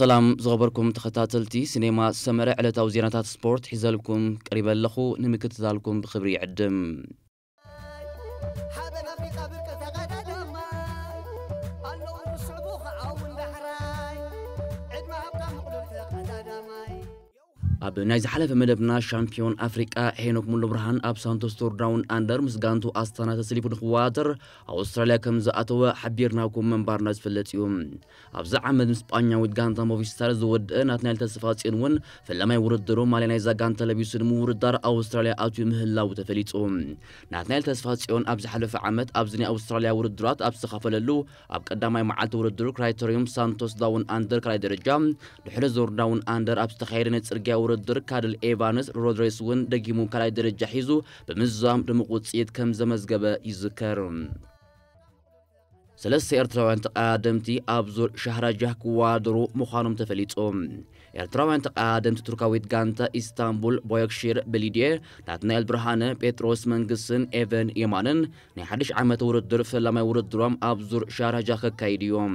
ሰላም ዝኸበርኩም ተኸታተልቲ ሲኔማ ሰመረ፣ ዕለታዊ ዜናታት ስፖርት ሒዘልኩም ቀሪበ ኣለኹ። ንምክትታልኩም ብኽብሪ ይዕድም። ሓበን ኣፍሪቃ ብርቂ ተቐዳዳማይ ኣለዉ ዝስዕቡ ኸዓ እውን ዳሕራይ ዕድመ ሃብታ ምቕሉል ተቐዳዳማይ ኣብ ናይ ዝሓለፈ መደብና ሻምፒዮን ኣፍሪቃ ሄኖክ ሙሉብርሃን ኣብ ሳንቶስ ቶር ዳውን ኣንደር ምስ ጋንቱ ኣስታና ተሰሊፉ ንክወዳደር ኣውስትራልያ ከም ዝኣተወ ሓቢርናኩም ምንባርና ዝፍለጥ እዩ። ኣብዚ ዓመት ምስ ስጳኛዊት ጋንታ ሞቪስታር ዝወደአ ናትናኤል ተስፋጽዮን እውን ፈላማይ ውድድሩ ማልያ ናይዛ ጋንታ ለቢሱ ንምውድዳር ኣውስትራልያ ኣትዩ ምህላዉ ተፈሊጹ። ናትናኤል ተስፋጽዮን ኣብ ዝሓለፈ ዓመት ኣብዚ ናይ ኣውስትራልያ ውድድራት ኣብ ዝተኻፈለሉ ኣብ ቀዳማይ መዓልቲ ውድድሩ ክራይተሪዩም ሳንቶስ ዳውን ኣንደር ካልኣይ ደረጃ፣ ድሕሪ ዙር ዳውን ኣንደር ኣብ ዝተኻየደ ናይ ጽርግያ ውድድር ካድል ኤቫንስ ሮድሬስ እውን ደጊሙ ካልኣይ ደረጃ ሒዙ ብምዝዛም ድሙቕ ውጽኢት ከም ዘመዝገበ ይዝከር። ሰለስተ ኤርትራውያን ተቐዳደምቲ ኣብ ዙር ሻህራጃህ ክወዳደሩ ምዃኖም ተፈሊጹ። ኤርትራውያን ተቐዳደምቲ ቱርካዊት ጋንታ ኢስታንቡል ቦዮክሺር ብሊድየ፣ ናትናኤል ብርሃነ፣ ጴጥሮስ መንግስትን ኤቨን የማንን ናይ ሓድሽ ዓመት ውድድር ፈላማይ ውድድሮም ኣብ ዙር ሻህራጃህ ከካይዱ እዮም።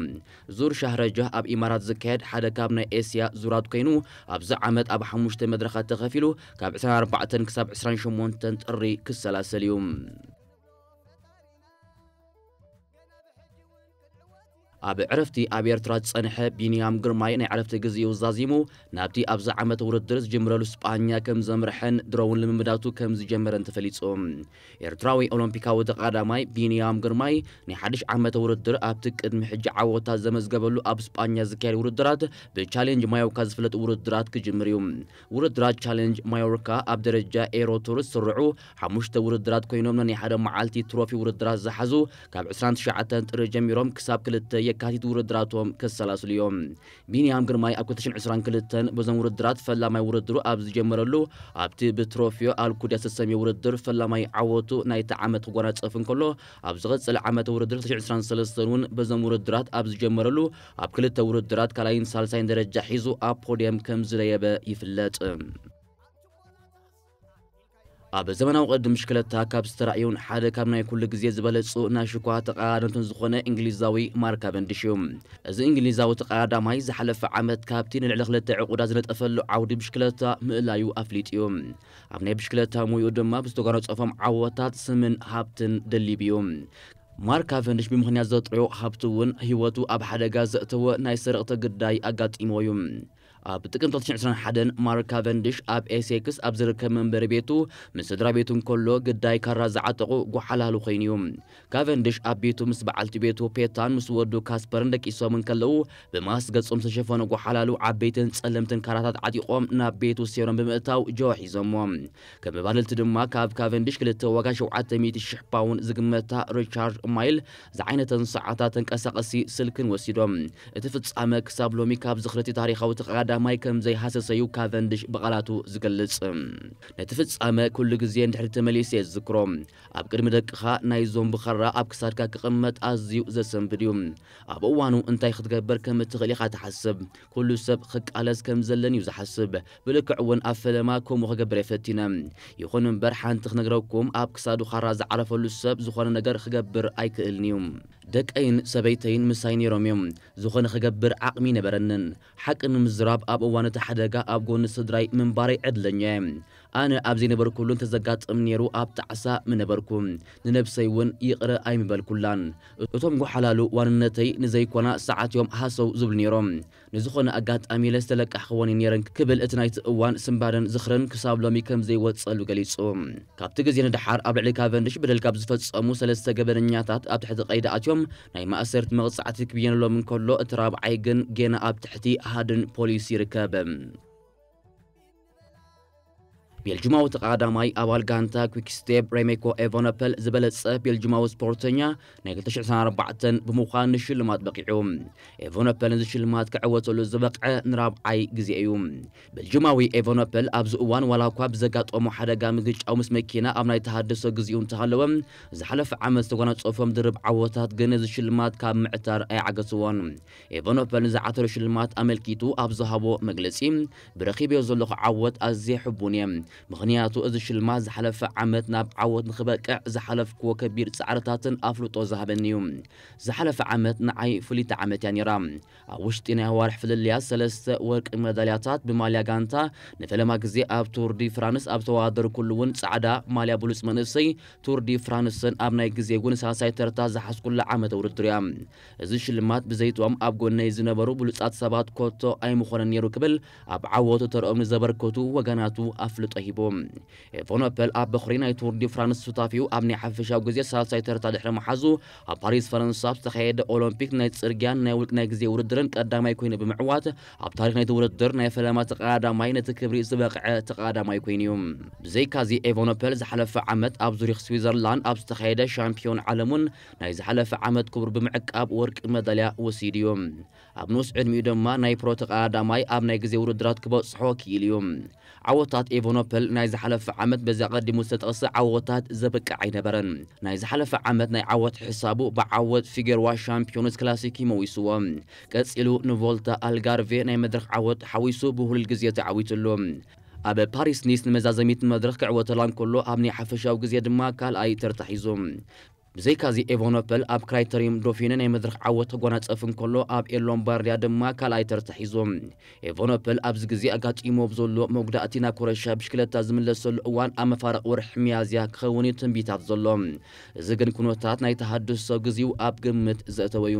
ዙር ሻህራጃህ ኣብ ኢማራት ዝካየድ ሓደ ካብ ናይ ኤስያ ዙራት ኮይኑ ኣብዚ ዓመት ኣብ ሓሙሽተ መድረኻት ተኸፊሉ ካብ ዕስራን ኣርባዕተን ክሳብ ዕስራን ሸሞንተን ጥሪ ክሰላሰል እዩ። ኣብ ዕረፍቲ ኣብ ኤርትራ ዝጸንሐ ቢንያም ግርማይ ናይ ዕረፍቲ ግዜኡ ዛዚሙ ናብቲ ኣብዚ ዓመት ውድድር ዝጅምረሉ ስጳኛ ከም ዘምርሐን ድሮውን ልምምዳቱ ከም ዝጀመረን ተፈሊጹ። ኤርትራዊ ኦሎምፒካዊ ተቐዳዳማይ ቢንያም ግርማይ ናይ ሓድሽ ዓመት ውድድር ኣብቲ ቅድሚ ሕጂ ዓወታት ዘመዝገበሉ ኣብ ስጳኛ ዝካየድ ውድድራት ብቻሌንጅ ማዮርካ ዝፍለጥ ውድድራት ክጅምር እዩ። ውድድራት ቻሌንጅ ማዮርካ ኣብ ደረጃ ኤሮ ቱር ዝስርዑ ሓሙሽተ ውድድራት ኮይኖም ነናይ ሓደ መዓልቲ ትሮፊ ውድድራት ዝሓዙ ካብ ዕስራን ትሽዓተን ጥሪ ጀሚሮም ክሳብ ክልተ የካቲት ውድድራቶም ከሰላስሉ እዮም። ቢንያም ግርማይ ኣብ ክልተ ሽሕን ዕስራን ክልተን በዞም ውድድራት ፈላማይ ውድድሩ ኣብ ዝጀመረሉ ኣብቲ ብትሮፊዮ ኣልኩድያ ዝተሰምየ ውድድር ፈላማይ ዓወቱ ናይቲ ዓመት ክጎናጸፍ እንከሎ ኣብ ዝቐጽል ዓመተ ውድድር ክልተ ሽሕን ዕስራን ሰለስተን እውን በዞም ውድድራት ኣብ ዝጀመረሉ ኣብ ክልተ ውድድራት ካልኣይን ሳልሳይን ደረጃ ሒዙ ኣብ ፖድየም ከም ዝደየበ ይፍለጥ። ኣብ ዘመናዊ ቅድድም ብሽክለታ ካብ ዝተራእዩን ሓደ ካብ ናይ ኩሉ ግዜ ዝበለጹ ናይ ሽኳ ተቐዳደምትን ዝኾነ እንግሊዛዊ ማርክ ካቨንዲሽ እዩ። እዚ እንግሊዛዊ ተቐዳዳማይ ዝሓለፈ ዓመት ካብቲ ንልዕሊ ክልተ ዕቑዳት ዝነጠፈሉ ዓውዲ ብሽክለታ ምእላዩ ኣፍሊጡ እዩ። ኣብ ናይ ብሽክለታ ሙይኡ ድማ ብዝተጓነጸፎም ዓወታት ስምን ሃብትን ደሊቡ እዩ። ማርክ ካቨንዲሽ ብምኽንያት ዘጥረዮ ሃብቲ እውን ህይወቱ ኣብ ሓደጋ ዘእተወ ናይ ሰረቕቲ ግዳይ ኣጋጢሞ እዩ። ኣብ ጥቅምቲ ክልተ ሽሕን ዕስራን ሓደን ማርክ ካቨንዲሽ ኣብ ኤሴክስ ኣብ ዝርከብ መንበሪ ቤቱ ምስ ስድራ ቤቱ እንከሎ ግዳይ ካራ ዝዓጠቑ ጓሓላሉ ኮይኑ እዩ። ካቨንዲሽ ኣብ ቤቱ ምስ በዓልቲ ቤቱ ፔታን ምስ ወዱ ካስፐርን ደቂሶም እንከለዉ ብማስክ ገጾም ዝተሸፈኑ ጓሓላሉ ዓበይትን ጸለምትን ካራታት ዓጢቖም ናብ ቤቱ ሴሮም ብምእታው ጀዋ ሒዞሞ። ከም መባልልቲ ድማ ካብ ካቨንዲሽ ክልተ ዋጋ ሸውዓተ ሚእቲ ሽሕ ፓውንድ ዝግመታ ሪቻርድ ማይል ዝዓይነተን ሰዓታት ተንቀሳቐሲ ስልክን ወሲዶም። እቲ ፍጻመ ክሳብ ሎሚ ካብ ዝኽሪ እቲ ታሪኻዊ ተቐዳዳማይ ከም ዘይሃሰሰዩ ካቨንዲሽ ብቓላቱ ዝገልጽ። ነቲ ፍጻመ ኩሉ ግዜ እንድሕሪ ተመሊሰ እየ ዝዝክሮ። ኣብ ቅድሚ ደቅኻ ናይ ዞምቢ ኸራ ኣብ ክሳድካ ክቕመጥ ኣዝዩ ዘሰንብድ እዩ። ኣብ እዋኑ እንታይ ክትገብር ከም እትኽእል ኢኻ ትሓስብ። ኩሉ ሰብ ክቃለስ ከም ዘለን እዩ ዝሓስብ። ብልክዕ እውን ኣብ ፈለማ ከምኡ ክገብር እየ ፈቲነ። ይኹን እምበር ሓንቲ ክነግረኩም፣ ኣብ ክሳዱ ኻራ ዝዓረፈሉ ሰብ ዝኾነ ነገር ክገብር ኣይክእልን እዩ። ደቀይን ሰበይተይን ምሳይ ነይሮም እዮም። ዝኾነ ክገብር ዓቕሚ ኣይነበረንን። ሓቂ ንምዝራብ ኣብ እዋን እቲ ሓደጋ ኣብ ጎኒ ስድራይ ምንባረይ ዕድለኛ እየ። ኣነ ኣብ ዘይነበርኩሉ እንተዘጋጥም ነይሩ ኣብ ጣዕሳ ምነበርኩ። ንነብሰይ እውን ይቕረ ኣይምበልኩላን። እቶም ጓሓላሉ ዋንነተይ ንዘይኮና ሰዓት እዮም ሃሰው ዝብሉ ነይሮም። ንዝኾነ ኣጋጣሚ ኢለ ዝተለቃሕኽወን እየን ነይረን ክብል እቲ ናይቲ እዋን ስንባደን ዝኽርን ክሳብ ሎሚ ከም ዘይወጸሉ ገሊጹ። ካብቲ ግዜ ንደሓር ኣብ ልዕሊ ካቨንዲሽ በደል ካብ ዝፈጸሙ ሰለስተ ገበነኛታት ኣብ ትሕቲ ቀይዲ ኣትዮም ናይ ማእሰርቲ መቕጻዕቲ ክብየነሎም እንከሎ እቲ ራብዓይ ግን ጌና ኣብ ትሕቲ ሃድን ፖሊስ ይርከብ። ቤልጅማዊ ተቐዳዳማይ ኣባል ጋንታ ኲክስቴፕ ሬሜኮ ኤቨነፐል ዝበለጸ ቤልጅማዊ ስፖርተኛ ናይ ክልተ ሽሕን ዕስራን ኣርባዕተን ብምዃን ንሽልማት በቒዑ። ኤቨነፐል ነዚ ሽልማት ክዕወተሉ ዝበቕዐ ንራብዓይ ግዜ እዩ። ቤልጅማዊ ኤቨነፐል ኣብዚ እዋን ዋላ እኳ ብዘጋጠሞ ሓደጋ ምግጫው ምስ መኪና ኣብ ናይ ተሃድሶ ግዜኡ እንተሃለወ ዝሓለፈ ዓመት ዝተጓናጸፎም ድርብ ዓወታት ግን ነዚ ሽልማት ካብ ምዕታር ኣይዓገትዎን። ኤቨኖፐል ንዝዓተሮ ሽልማት ኣመልኪቱ ኣብ ዝሃቦ መግለጺ፣ ብረኺበዮ ዘለኹ ዓወት ኣዝየ ሕቡን እየ። ምኽንያቱ እዚ ሽልማት ዝሓለፈ ዓመት ናብ ዓወት ንኽበቅዕ ዝሓለፍክዎ ከቢድ ጻዕርታትን ኣፍልጦ ዝሃበኒ እዩ። ዝሓለፈ ዓመት ንዓይ ፍልይቲ ዓመት እያ ነይራ። ኣብ ውሽጢ ናይ ኣዋርሕ ፍልልያት ሰለስተ ወርቂ መዳልያታት ብማልያ ጋንታ፣ ንፈለማ ግዜ ኣብ ቱር ዲ ፍራንስ ኣብ ዝተወዳደርኩሉ እውን ጻዕዳ ማልያ ብሉጽ መንእሰይ ቱር ዲ ፍራንስን ኣብ ናይ ግዜ እውን ሳልሳይ ተርታ ዝሓዝኩላ ዓመተ ውድድር እያ። እዚ ሽልማት ብዘይቶም ኣብ ጎነይ ዝነበሩ ብሉጻት ሰባት ኮቶ ኣይምኾነን ነይሩ ክብል ኣብ ዓወቱ ተርኦም ንዘበርከቱ ወገናቱ ኣፍልጦ ሂቡ። ኤቨኖፐል ኣብ በኹሪ ናይ ቱር ዲ ፍራንስ ሱታፊኡ ኣብ ናይ ሓፈሻዊ ግዜ ሳልሳይ ተርታ ድሕሪ መሓዙ ኣብ ፓሪስ ፈረንሳ ኣብ ዝተኻየደ ኦሎምፒክ ናይ ጽርግያን ናይ ውልቅ ናይ ግዜ ውድድርን ቀዳማይ ኮይኑ ብምዕዋት ኣብ ታሪኽ ናይቲ ውድድር ናይ ፈለማ ተቐዳዳማይ ነቲ ክብሪ ዝበቕዐ ተቐዳዳማይ ኮይኑ እዩ። ብዘይካዚ ኤቨኖፐል ዝሓለፈ ዓመት ኣብ ዙሪክ ስዊዘርላንድ ኣብ ዝተኻየደ ሻምፒዮን ዓለም እውን ናይ ዝሓለፈ ዓመት ክብሩ ብምዕቃብ ወርቂ መዳልያ ወሲዱ እዩ። ኣብ ንኡስ ዕድሚኡ ድማ ናይ ፕሮ ተቐዳዳማይ ኣብ ናይ ግዜ ውድድራት ክበጽሖ ክኢሉ እዩ። ዓወታት ኤቨኖፐል ናይ ዝሓለፈ ዓመት በዚ ኣቐዲሙ ዝተጠቕሰ ዓወታት ዘብቅዕ ኣይነበረን። ናይ ዝሓለፈ ዓመት ናይ ዓወት ሕሳቡ ብዓወት ፊገርዋ ሻምፒዮንስ ክላሲክ ይመዊስዎ። ቀጺሉ ንቮልታ ኣልጋርቬ ናይ መድረኽ ዓወት ሓዊሱ ብሁሉል ግዜ ተዓዊትሉ። ኣብ ፓሪስ ኒስ ንመዛዘሚት መድረኽ ክዕወተላ እንከሎ ኣብ ናይ ሓፈሻዊ ግዜ ድማ ካልኣይ ተርታ ሒዙ። ብዘይካዚ ኤቨኖፐል ኣብ ክራይተሪም ዶፊነ ናይ መድረኽ ዓወት ተጓናጸፍ እንከሎ ኣብ ኤል ሎምባርዲያ ድማ ካልኣይ ተርታ ሒዙ። ኤቨኖፐል ኣብዚ ግዜ ኣጋጢሞ ብዘሎ መጉዳእቲ ናብ ኮረሻ ብሽክለታ ዝምለሰሉ እዋን ኣብ መፋርቕ ወርሒ ሚያዝያ ክኸውን እዩ ትንቢታት ዘሎ። እዚ ግን ኩነታት ናይ ተሃድሶ ግዜኡ ኣብ ግምት ዘእተወ እዩ።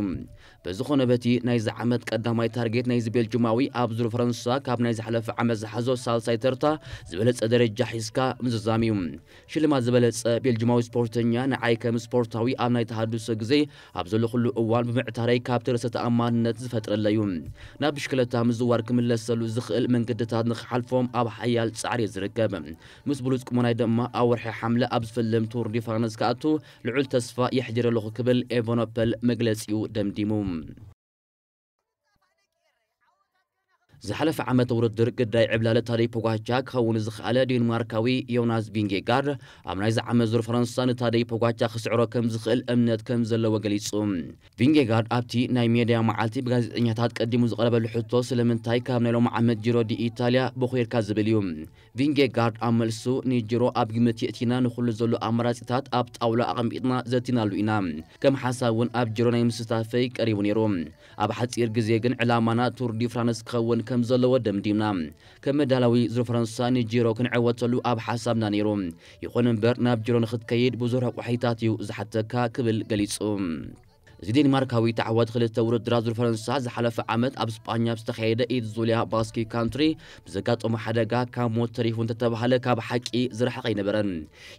በዝኾነ በቲ ናይዚ ዓመት ቀዳማይ ታርጌት ናይዚ ቤልጅማዊ ኣብ ዙር ፈረንሳ ካብ ናይ ዝሓለፈ ዓመት ዝሓዞ ሳልሳይ ተርታ ዝበለጸ ደረጃ ሒዝካ ምዝዛም እዩ። ሽልማት ዝበለጸ ቤልጅማዊ ስፖርተኛ ንዓይ ከም ስፖርታዊ ኣብ ናይ ተሃድሶ ግዜ ኣብ ዘለኹሉ እዋን ብምዕታረይ ካብቲ ርእሰ ተኣማንነት ዝፈጥረለይ እዩ። ናብ ብሽክለታ ምዝዋር ክምለሰሉ ዝኽእል መንገድታት ንኽሓልፎም ኣብ ሓያል ጻዕሪ እየ ዝርከብ። ምስ ብሉጽ ቁመናይ ድማ ኣብ ወርሒ ሓምለ ኣብ ዝፍልም ቱር ዲ ፍራንስ ክኣቱ ልዑል ተስፋ የሕድር ኣለኹ ክብል ኤቨኖፐል መግለጺኡ ደምዲሙ። ዝሓለፈ ዓመት ውድድር ግዳይ ዕብላለ ታደይ ፖጋቻ ክኸውን ዝኸኣለ ዴንማርካዊ ዮናስ ቪንጌጋርድ ኣብ ናይዚ ዓመት ዙር ፈረንሳ ንታደይ ፖጋቻ ክስዕሮ ከም ዝኽእል እምነት ከም ዘለዎ ገሊጹ። ቪንጌጋርድ ኣብቲ ናይ ሜድያ መዓልቲ ብጋዜጠኛታት ቀዲሙ ዝቐረበሉ ሕቶ ስለምንታይ ካብ ናይ ሎሚ ዓመት ጂሮ ዲ ኢታልያ በኹርካ ዝብል እዩ። ቪንጌጋርድ ኣብ መልሱ ንጂሮ ኣብ ግምት የእቲና ንኹሉ ዘሎ ኣማራጺታት ኣብ ጣውላ ኣቐሚጥና ዘቲናሉ ኢና። ከም ሓሳብ እውን ኣብ ጂሮ ናይ ምስታፈይ ቀሪቡ ነይሩ። ኣብ ሓጺር ግዜ ግን ዕላማና ቱር ዲ ፍራንስ ክኸውን ከም ዘለዎ ደምዲምና። ከም መዳለዊ ዙር ፈረንሳ ንጂሮ ክንዕወተሉ ኣብ ሓሳብና ነይሩ። ይኹን እምበር ናብ ጂሮ ንኽትከይድ ብዙሕ ረቋሒታት እዩ ዝሓተካ ክብል ገሊጹ። እዚ ዴንማርካዊ ተዓዋቲ ክልተ ውድድራት ዙር ፈረንሳ ዝሓለፈ ዓመት ኣብ ስጳኛ ኣብ ዝተኻየደ ኢት ዙልያ ባስኪ ካንትሪ ብዘጋጠሞ ሓደጋ ካብ ሞት ተሪፉ እንተተባህለ ካብ ሓቂ ዝረሓቐ ኣይነበረን።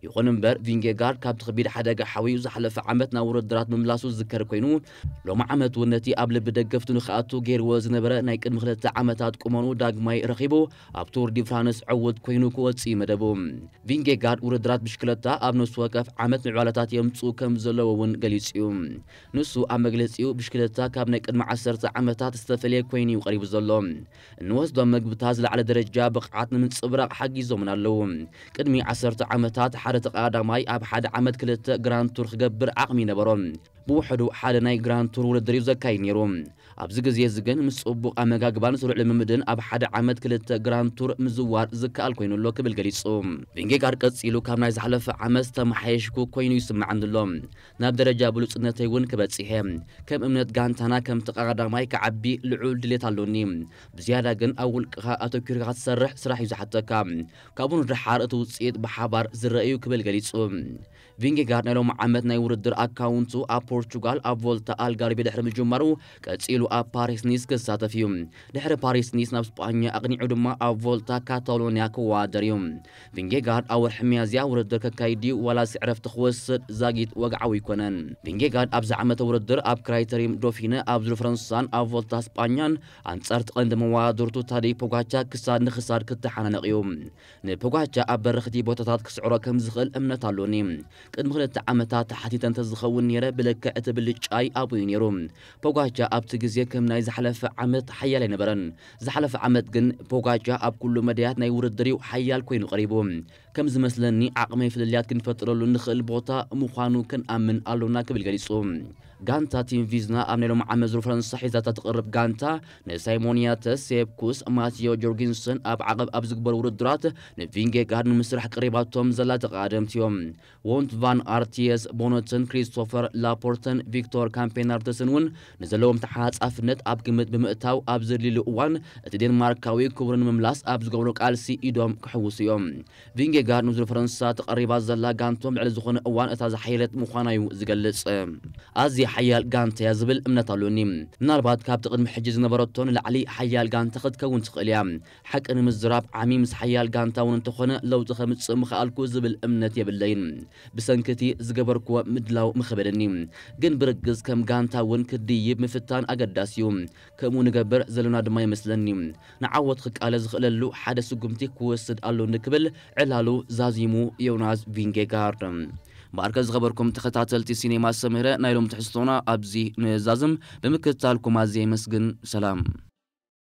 ይኹን እምበር ቪንጌጋርድ ካብቲ ከቢድ ሓደጋ ሓውዩ ዝሓለፈ ዓመት ናብ ውድድራት ምምላሱ ዝዝከር ኮይኑ ሎሚ ዓመት እውን ነቲ ኣብ ልቢ ደገፍቱ ንክኣቱ ገይርዎ ዝነበረ ናይ ቅድሚ ክልተ ዓመታት ቁመኑ ዳግማይ ረኺቡ ኣብ ቱር ዲ ፍራንስ ዕውት ኮይኑ ክወጽእ እዩ መደቡ። ቪንጌጋርድ ውድድራት ብሽክለታ ኣብ ነፍሲ ወከፍ ዓመት ምዕባለታት የምጽኡ ከም ዘለዎ እውን ገሊጹ እዩ። ንሱ ኣብ መግለጺኡ ብሽክለታ ካብ ናይ ቅድሚ ዓሰርተ ዓመታት ዝተፈልየ ኮይኑ እዩ ቀሪቡ ዘሎ። እንወስዶም መግብታት ዝለዓለ ደረጃ ብቕዓት ንምንጽብራቕ ሓጊዞምን ኣለዉ። ቅድሚ ዓሰርተ ዓመታት ሓደ ተቐዳዳማይ ኣብ ሓደ ዓመት ክልተ ግራንድ ቱር ክገብር ዓቕሚ ይነበሮ። ብውሕዱ ሓደ ናይ ግራንድ ቱር ውድድር እዩ ዘካይድ ነይሩ። ኣብዚ ግዜ እዚ ግን ምስ ጽቡቕ ኣመጋግባን ስሩዕ ልምምድን ኣብ ሓደ ዓመት ክልተ ግራንድ ቱር ምዝዋር ዝከኣል ኮይኑ ኣሎ ክብል ገሊጹ። ቪንጌጋርድ ቀጺሉ ካብ ናይ ዝሓለፈ ዓመት ዝተመሓየሽኩ ኮይኑ ይስምዓኒ ኣሎ። ናብ ደረጃ ብሉጽነተይ እውን ክበጽሕ እየ። ከም እምነት ጋንታና ከም ተቐዳዳማይ ክዓቢ ልዑል ድሌት ኣሎኒ። ብዝያዳ ግን ኣብ ውልቅኻ ኣተኲርካ ክትሰርሕ ስራሕ እዩ ዝሓተካ። ካብኡ ንደሓር እቲ ውጽኢት ብሓባር ዝረአ እዩ ክብል ገሊጹ። ቪንጌጋርድ ናይ ሎሚ ዓመት ናይ ውድድር ኣካውንቱ ኣብ ፖርቹጋል ኣብ ቮልታ ኣልጋርቬ ድሕሪ ምጅማሩ ቀጺሉ ኣብ ፓሪስ ኒስ ክሳተፍ እዩ። ድሕሪ ፓሪስ ኒስ ናብ ስጳኛ ኣቕኒዑ ድማ ኣብ ቮልታ ካታሎንያ ክወዳደር እዩ። ቪንጌጋርድ ኣብ ወርሒ ሚያዝያ ውድድር ከካይድ ድዩ ዋላስ ዕረፍቲ ክወስድ ዛጊት ወግዓዊ ኣይኮነን። ቪንጌጋርድ ኣብዚ ዓመተ ውድድር ኣብ ክራይተሪም ዶፊነ ኣብ ዙር ፈረንሳን ኣብ ቮልታ ስጳኛን ኣንጻር እቲ ቀንዲ መወዳድርቱ ታደይ ፖጋቻ ክሳድ ንክሳድ ክተሓናነቕ እዩ። ንፖጋቻ ኣብ በረኽቲ ቦታታት ክስዕሮ ከም ዝኽእል እምነት ኣሎኒ። ቅድሚ ክልተ ዓመታት ተሓቲተ እንተዝኸውን ነይረ ብልክዕ እቲ ብልጫይ ኣብኡ እዩ ነይሩ። ፖጋቻ ኣብቲ ግዜ ከም ናይ ዝሓለፈ ዓመት ሓያል ኣይነበረን። ዝሓለፈ ዓመት ግን ፖጋቻ ኣብ ኩሉ መዳያት ናይ ውድድር እዩ ሓያል ኮይኑ ቀሪቡ። ከም ዝመስለኒ ዓቕመይ ፍልልያት ክንፈጥረሉ ንኽእል ቦታ ምዃኑ ክንኣምን ኣሎና ክብል ገሊጹ። ጋንታ ቲም ቪዝና ኣብ ናይ ሎም ዓመት ዙር ፈረንሳ ሒዛታ ትቕርብ ጋንታ ንሳይሞንያተስ ሴፕኩስ ማቲዮ ጆርጊንሰን ኣብ ዓቐብ ኣብ ዝግበሩ ውድድራት ንቪንጌጋርድ ንምስራሕ ቀሪባቶም ዘላ ተቓደምቲ እዮም። ዎንት ቫን ኣርቲየስ ቦኖትን ክሪስቶፈር ላፖርተን ቪክቶር ካምፔናርተስን እውን ንዘለዎም ተሓጻፍነት ኣብ ግምት ብምእታው ኣብ ዘድልሉ እዋን እቲ ዴንማርካዊ ክብሩ ንምምላስ ኣብ ዝገብሮ ቃልሲ ኢዶም ክሕውሱ እዮም። ቪንጌጋርድ ንዙር ፈረንሳ ተቐሪባ ዘላ ጋንቶም ልዕሊ ዝኾነ እዋን እታ ዝሓየለት ምዃና እዩ ዝገልጽ። ኣዝያ ሓያል ጋንታ እያ ዝብል እምነት ኣሎኒ። ምናልባት ካብቲ ቅድሚ ሕጂ ዝነበረቶ ንላዕሊ ሓያል ጋንታ ክትከውን ትኽእል እያ። ሓቂ ንምዝራብ ዓሚ ምስ ሓያል ጋንታ እውን እንተኾነ ለውጢ ከምጽእ ምኽኣልኩ ዝብል እምነት የብለይን። ብሰንክቲ ዝገበርክዎ ምድላው ምኸበደኒ። ግን ብርግጽ ከም ጋንታ እውን ክድይብ ምፍታን ኣገዳሲ እዩ። ከምኡ ንገብር ዘሎና ድማ ይመስለኒ። ንዓወት ክቃለ ዝኽእለሉ ሓደ ስጉምቲ ክወስድ ኣሎኒ ክብል ዕላሉ ዛዚሙ ዮናስ ቪንጌጋርድ። እምበኣርከ ዝኸበርኩም ተኸታተልቲ ሲኔማ ሰምረ ናይ ሎም ትሕዝቶና ኣብዚ ንዛዝም። ብምክትታልኩም ኣዝየ ይመስግን። ሰላም።